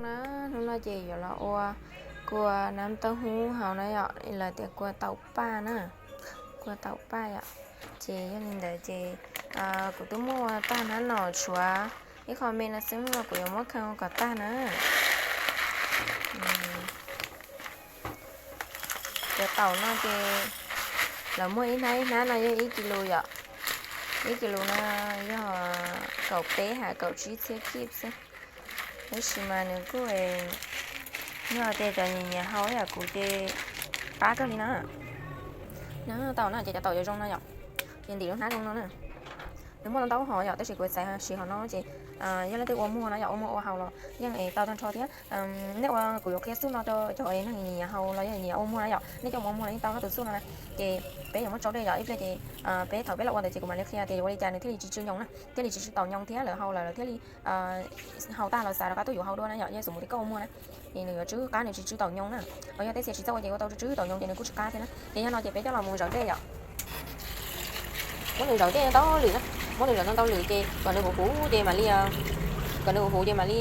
Na, hnub no ces yuav los ua kua nab tauj hub hauv na yom, los tias kua taum paj na, kua taum paj yom. Ces yog li ntawd ces kuv twb muaj tag hnab no tshuav ib qho me no xwb, hnub no kuv yuav muab khaws kom tag na. Cov taum no ces lawv muag ib hnab ib hnab no yog ib kis lus yom, ib kis lus no yog kaum peb ha kaum tsib txhiab kib xwb. Tab sis mas nws kuj yog tias cov nyiam nyiam hau yam kuv ces pab kawg li na. Taum no ces cov taum yuav zoo no yom, ces ntim lub hnab zoo no na. Nws muaj ntau hov yom, tab sis kuv xav siv hov no ces yog leej twg ua muag na yom, ua muag ua hau los yeej tau tag nrho thiab. Nej ua, kuv yuav qhia xub no rau cov neeg nyiam hau los yog nyiam ua muag na yom, nej coj mus ua muag los yeej tau ob tug xub no na. Ces peb yuav muab tsau dej yom, ib pliag ces peb thaum peb los ua ntawd ces kuv mam li qhia tias yuav ua li cas nws thiaj li tsis tsw nyoos na, thiaj li tsis tsw taum nyoos thiab lawv hau lawm lawv thiaj li hau tag los xav rov qab tuaj yuav hau dua na yom, yog xus mus tias koj ua muag na, ces nws yuav tsw qab nws tsis tsw taum nyoos na. Ho yog tej txhia tsis txawj ua ces ua tau tsw tsw taum nyoos ces nws kuj tsw qab thiab na. Ces yog no ces peb coj los mus zawv dej yom. Muab nws zawv dej tau lwm na, muab nws zawv ntau ntau lwm ces kom nws huv huv ces mam li, kom nws huv huv ces mam li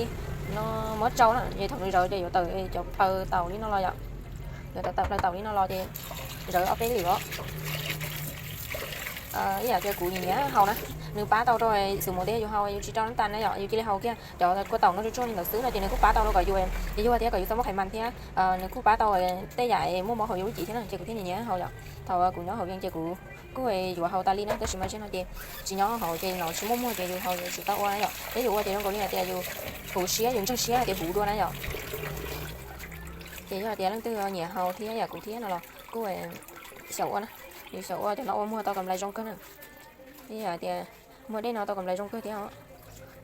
no muab tsau na. Ces thaum nws zawv ces yuav tawm cov plaws taum li no los yom, yuav tawm plaws taum li no los ces zawv ob peb lwm os. Ib yam tias kuv nyiam nyiam hau na, nws pab tau rau xus mus tias yus hau yus tsis rau nab tas na yom, yus cia li hau kiag cov kua taum no tsuag tsuag li ntawd xwb no ces nws kuj pab tau rau kom yus, ces yog tias kom yus tau muaj qhais mas thiab nws kuj pab tau tej yam muaj mob hauv yus lub cev thiab na, ces kuv thiaj nyiam nyiam hau yom. Thaum kuv nyob hauv yees ces kuv kuj yuav hau tas li na, tab sis mas tseg no ces tsis nyob hauv ces no tsis muaj muag ces yus hau yus tsis tau ua na yom. Peb yus ua ces zoo nkaus li hais tias yus huv siab yus ntseeg siab hais tias huv dua na yom. Ces yog tias leej twg nyiam hau thiab yam kuv thiab no los kuj xyaum ua na, yus xyaum ua cov no ua muag tau kam nplais zoo kawg na. Ib yam tias muag dej no tau kam nplais zoo kawg thiab os.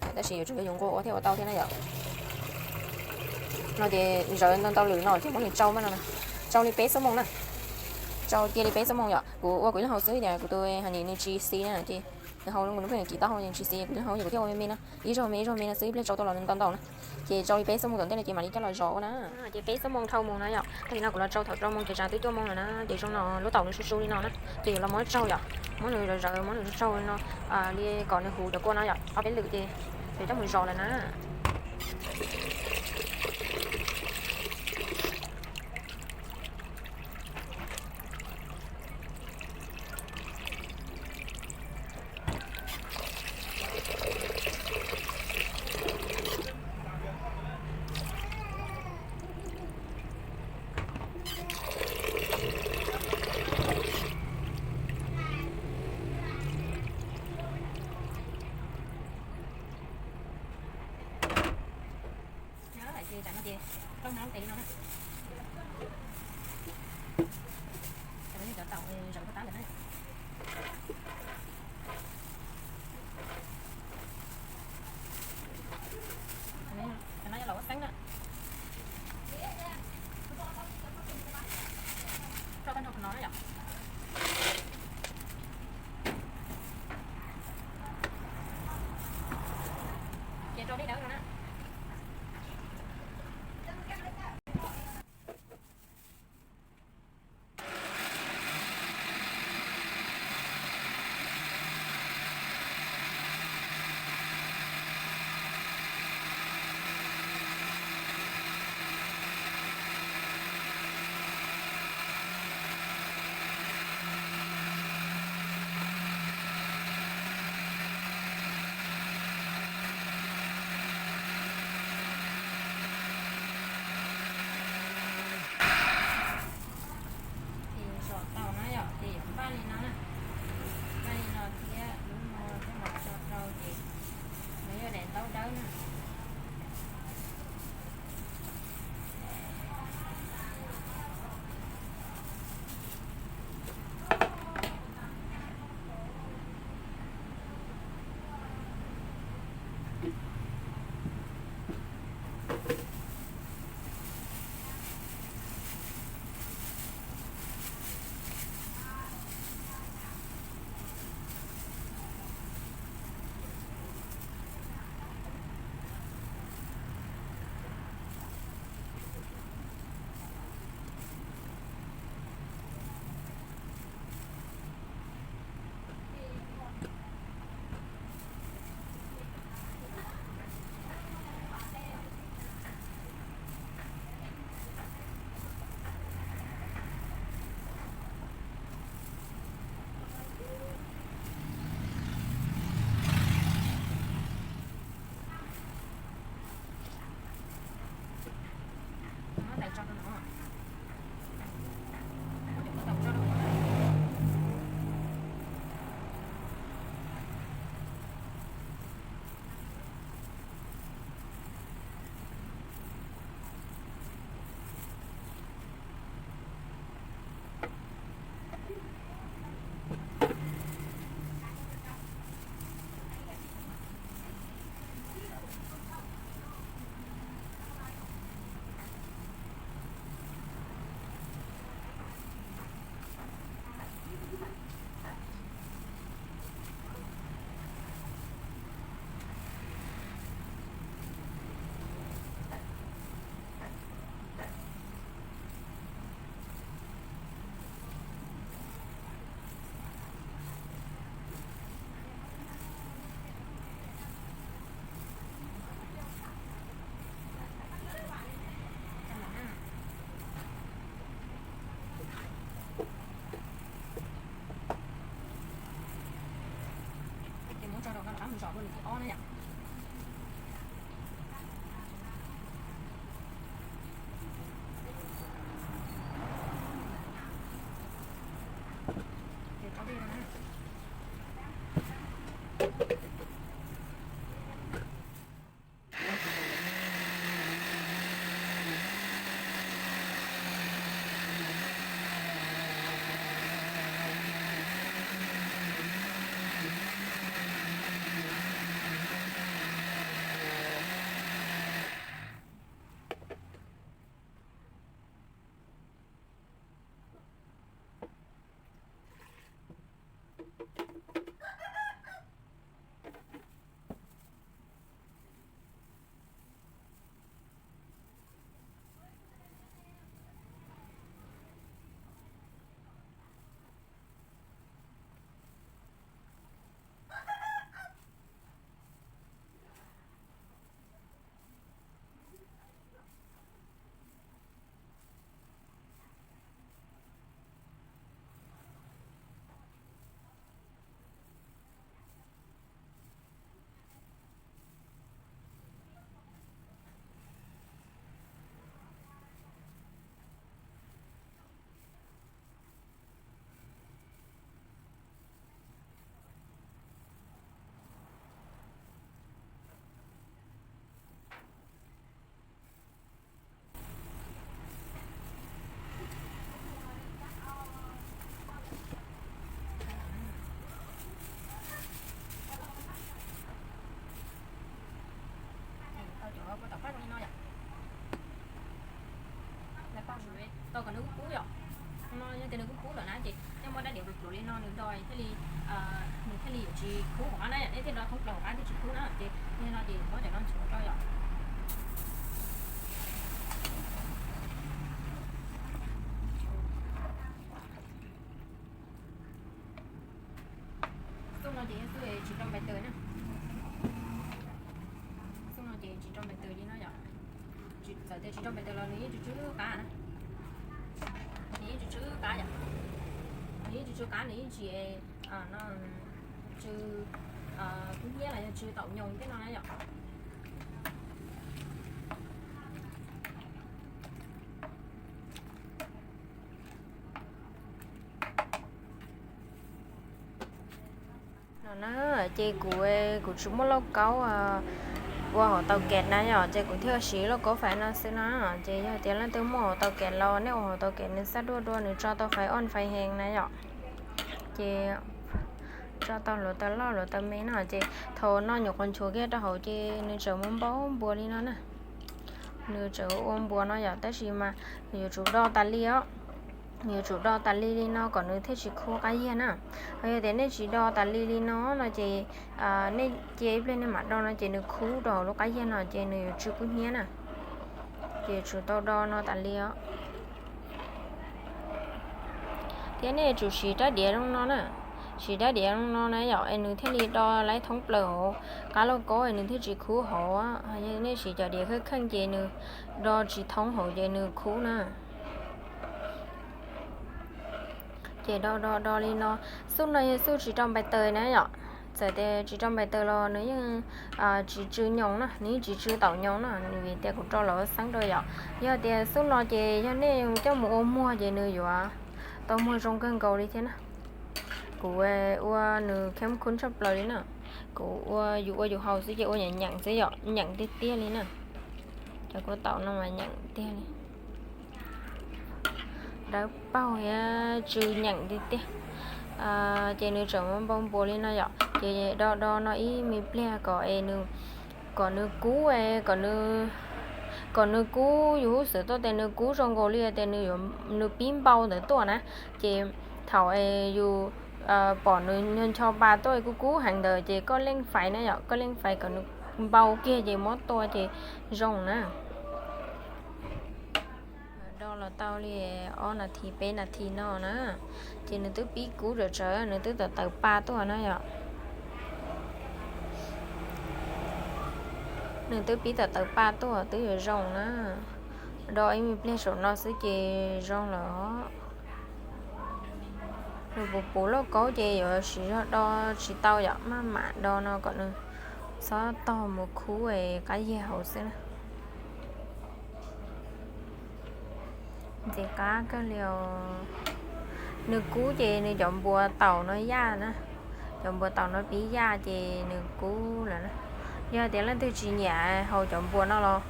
Tab sis yuav tsum yog yus nquag ua thiaj ua tau thiab na yom. No ces zawv ntau ntau lwm no ces muab nws tsau mas no, tsau li peb xuab moos na. Tsau cia li peb xuab moos yom. Kuv ua kuv ib leeg hau xwb tias kuv tus hais nim nws tsis xis na ces nws hau zoo nws pheej kim taub hau ces tsis xis, kuv ib leeg hau ces kuv thiaj ua me me no, ib zaug me ib zaug me no xwb, ib pliag tsau tau los nws ntau ntau na. Ces tsau li peb xuab moos tom ntej no ces mam li coj los zov ua na. Ces peb xuab moos dhau mus na yom, tag kis no kuv los tsau thaum rau moos ces tsam twb cuaj moos lawm na, ces zoo no lub taum nws su su li no na, ces yuav los muab tsau yom, muab nws zawv zawv muab nws tsau li no, li kom nws huv cov kua no yom, ob peb lwm ces yuav coj mus zov lawm na. Ces tam no ces rau hnab tes li no na. Tam no yog cov taum zawv tab ntawm na. Tam no yog los ua xeeb na. Rau tag nrho qhov no na yom. Ces rau dej dawb no na. Ua lwm thib ob na yom. Tau cov kua tom qab zoo li no yom. Tau kom nws kub kub yom. No yog tias nws kub kub lawm na ces nej muab rab diav pluav pluav li no nws do thiaj li, nws thiaj li yuav tsis kub hauv qab na yom. Nej thiaj do thoob plaws hauv qab thiaj tsis kub na ces yog no ces muab cov no ntxuav rau yom. Xub no ces yog xub tsis rau npais taws na. Xub no ces tsis rau npais taws li no yom. Txawm tias tsis rau npais taws los nws yeej tsw tsw qab na. Nws yeej tsw tsw qab yom. Nws yeej tsw tsw qab, nws yeej tsis, no, tsw kub hnyiab los yog tsw taum nyoos tej no na yom. No na, ces kuv, kuv tsis muaj lauj kaub ua hauv tau kev na yom, ces kuv thiaj siv lauj kaub fais no xwb na. Ces yog tias leej twg muaj hauv tau kev los nej ua hauv tau kev nws xab duaj dua, nws tso tau fais ob fais heev na yom. Ces tso tau hluav taws loj hluav taws me no ces thaum noj nyuam qhuav nchuav kiag rau hauv ces nws tseem mus npau npua li no na. Nws tseem ua npua no yom, tab sis mas nws yuav tsum do tas li os. Nws yuav tsum do tas li li no kom nws thiaj tsis khub qab yiag na. Ho yog tias nej tsis do tas li li no no ces nej cia ib pliag nej mam do no ces nws khub rau hauv lub qab yiag no ces nws yuav tsw kub hnyiab na. Ces yuav tsum tau do no tas li os. Thiab nej yuav tsum siv rab diav zoo no na. Siv rab diav zoo no na yom, es nws thiaj li do laib thoob plaws hauv qab lauj kaub es nws thiaj tsis khub hauv. Yog nej siv cov diav kheej kheej ces nws do tsis thoob hauv ces nws khub na. Ces do do do li no, xub no yog xub tsis rau npais taws na yom. Txawm tias tsis rau npais taws los nws yeej tsis tsw nyoos na, nws yeej tsis tsw taum nyoos na, vim tias kuv rau lawv xeeb rau yom. Yog tias xub no ces yog nej coj mus ua muag ces nws yuav tau muag zoo kawg nkaus li thiab na. Kuv ua nws kheeb khub tshaj plaws li na. Kuv ua yus ua yus haus xwb ces ua nyeem nyeem xwb yom, nyeem tiag tiag li na. Cov kua taum no mas nyeem tiag li. Dawb paug thiab tsw nyeem tiag tiag. Ces nws tseem npau npua li no yom, ces do do no ib me pliag kom es nws, kom nws kub, kom nws kub yus hub xwm tuaj tias nws kub zoo nkaus li tias nws yuav, nws pib npau ntawd tuaj na. Ces thaum es yus pom nws ncho pa tuaj kub kub heev ntawd ces koj leej fais na yom, koj leej fais kom nws npau kiag ces muab tua ces zoo na. Do los tau li ob nas this peb nas this no na, ces nws twb pib kub tsawv tsawv, nws twb tawm tawm pa tuaj na yom. Nws twb pib tawm tawm pa tuaj twb yuav zoo na. Do ib me pliag saum no xwb ces zoo lawm. Nws puv puv lauj kaub ces yuav siv zog do tsis tau yom, maj mam do no kom nws Txhob tog mus khub es qab yiag hauv xwb na. Ntxim qab kawg li os. Nws kub ces nws cov npuas taum no yaj na, cov npuas taum no pib yaj ces nws kub lawm na. Yog tias leej twg tsis nyiam haus cov npuas no los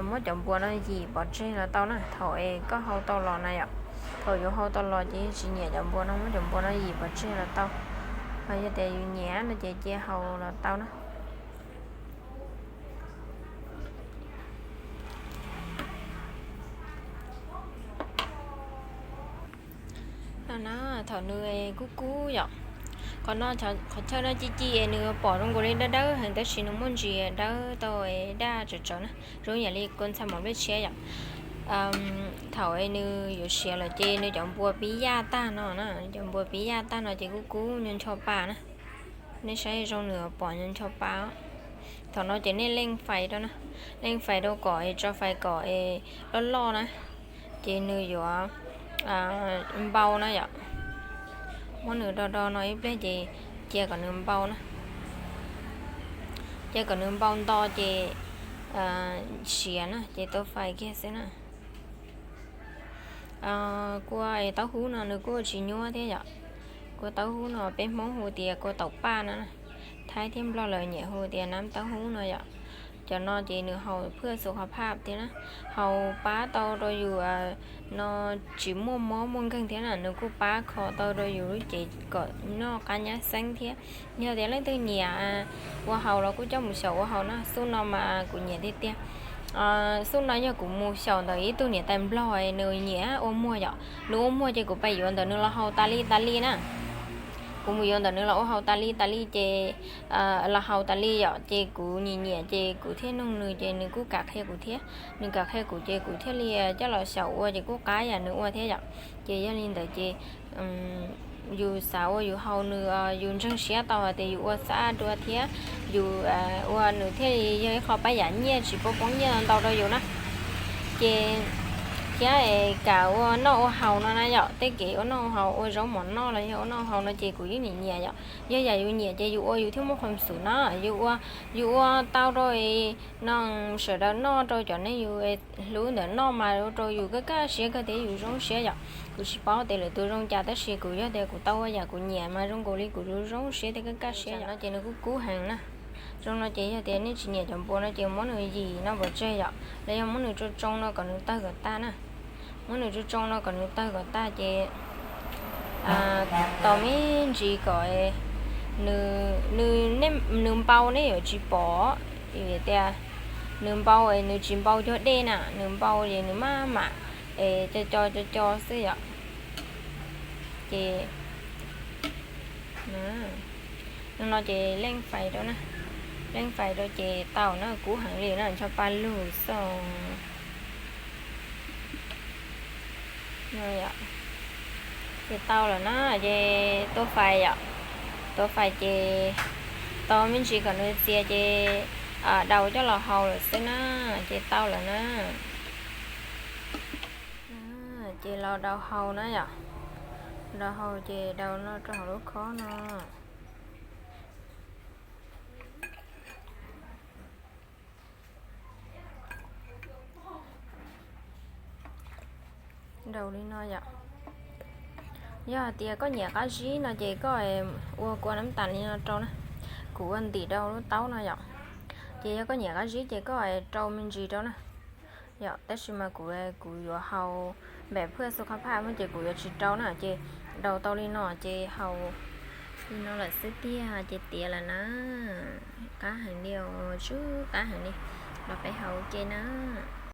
muab cov npuas no yim pov tseg los tau na, thaum es koj hau tau los na yom. Thaum yuav hau tau los ces tsis nyiam cov npuas no muab cov npuas no yim pov tseg los tau. Yog tias yus nyiam no ces cia haus los tau na. No thaum nws kub kub yom, qhov no, qhov chaw no ci ci es nws pom zoo nkaus li dawb dawb heev tab sis nws muaj ntsis dawb tau daj tsawv tsawv na, zoo yam li kua ntxhai mos nplej tshiab yom. Thaum nws yuav siav lawm ces nws cov npuas pib yaj tag no na, cov npuas pib yaj tag no ces kub kub ncho ncho pa na. Nej saib zoo nws pom ncho ncho pa. Thaum no ces nej leej fais rau na, leej fais rau kom es tso fais kom es loj loj na, ces nws yuav npau na yom. Muab nws do do no ib pliag ces cia kom nws npau na, cia kom nws npau nto ces siav na ces tau fais kiag xwb na. Kua taub hub no nws kuj tsis nyuaj thiab yom. Kua taub hub no peb Hmoob hu tias kua taum paj no, Thaib thiab Nplog lawv nyiam hu tias nab taub hub no yom. Cov no ces nws haus phwj xu kho phaj thiab na, haus pab tau rau yus no tsis muaj mob muaj nkeeg thiab na, nws kuj pab kho tau rau yus lub cev kom noj qab nyab xeeb thiab. Yog tias leej twg nyiam ua haus los kuj coj mus xyaum ua haus na, xub no mas kuv nyiam tiag tiag. Xub no yog kuv mus xyaum ntawm ib tug niam tais Nplog nws nyiam ua muag yom, nws ua muag ces kuv pais yuav ntawm nws los haus tas li tas li na. Kuv mus yuav ntawm nws los ua haus tas li tas li ces los haus tas li yom, ces kuv nyiam nyiam ces kuv thiaj nug nws ces nws kuj kam qhia kuv thiab. Nws kam qhia kuv ces kuv thiaj li coj los xyaum ua ces kuj qab yam nws ua thiab yom. Ces yog li ntawd ces yus xav ua yus haus nws, yus ntseeg siab tau hais tias yus ua xab dua thiab yus ua nws thiaj li yog ib qho pab yam nyiaj tsis poob poob nyiaj ntau rau yus na. Ces thiab es kam ua noj ua haus no na yom, tej kev ua noj ua haus ua zaub mov noj los yog ua noj ua haus no ces kuv yeej nyiam nyiam yom. Yog yam yus nyiam ces yus ua yus thiaj muaj qhov xum na, yus ua, yus ua tau rau no sawv daws noj rau cov neeg yus hlub ntawd noj mas ua rau yus kaj kaj siab kawg thiab yus zoo siab yom. Kuv tsis paub tias lwm tus zoo cas tab sis kuv yog tias kuv tau ua yam kuv nyiam mas zoo nkaus li kuv zoo zoo siab thiab kaj kaj siab yom. No ces nws kuj kub heev na. Zoo no ces yog tias nej tsis nyiam cov npua no ces muab nws yim no pov tseg yom, los yog muab nws tsoo tsoo no kom nws tawg kom tag na. Muab nws tsoo tsoo no kom nws tawg kom tag ces tos me ntsis kom nws npau nej yuav tsis pom, vim tias nws npau es nws tsis npau cuag dej na, nws npau ces nws maj mam es co co co co xwb yom. Ces no ces leej fais rau na, leej fais rau ces tau na, kub heev li na, ncho pa lug xwb. Ces tau lawm na, ces tua fais yom, tua fais ces tos me ntsis kom nws txias ces daus coj los haus lawm xwb na, ces tau lawm na. Ces los daus haus na yom, daus haus ces daus no rau hauv lub khob no. Daus li no yom. Yog hais tias koj nyiam qab zib no ces koj ua kua nab tas li no rau na. Kuv ua ntim rau lub taub no yom. Ces yog koj nyiam qab zib ces koj rau me ntsis rau na. Yom, tab sis mas kuv, kuv yuav haus npam phwj xu kho phaj mas ces kuv yuav tsis rau na, ces daus tau li no ces haus li no lawm xwb tiag ces tiav lawm na. Qab heev li os, tsw qab heev li. Los peb haus ua ke na.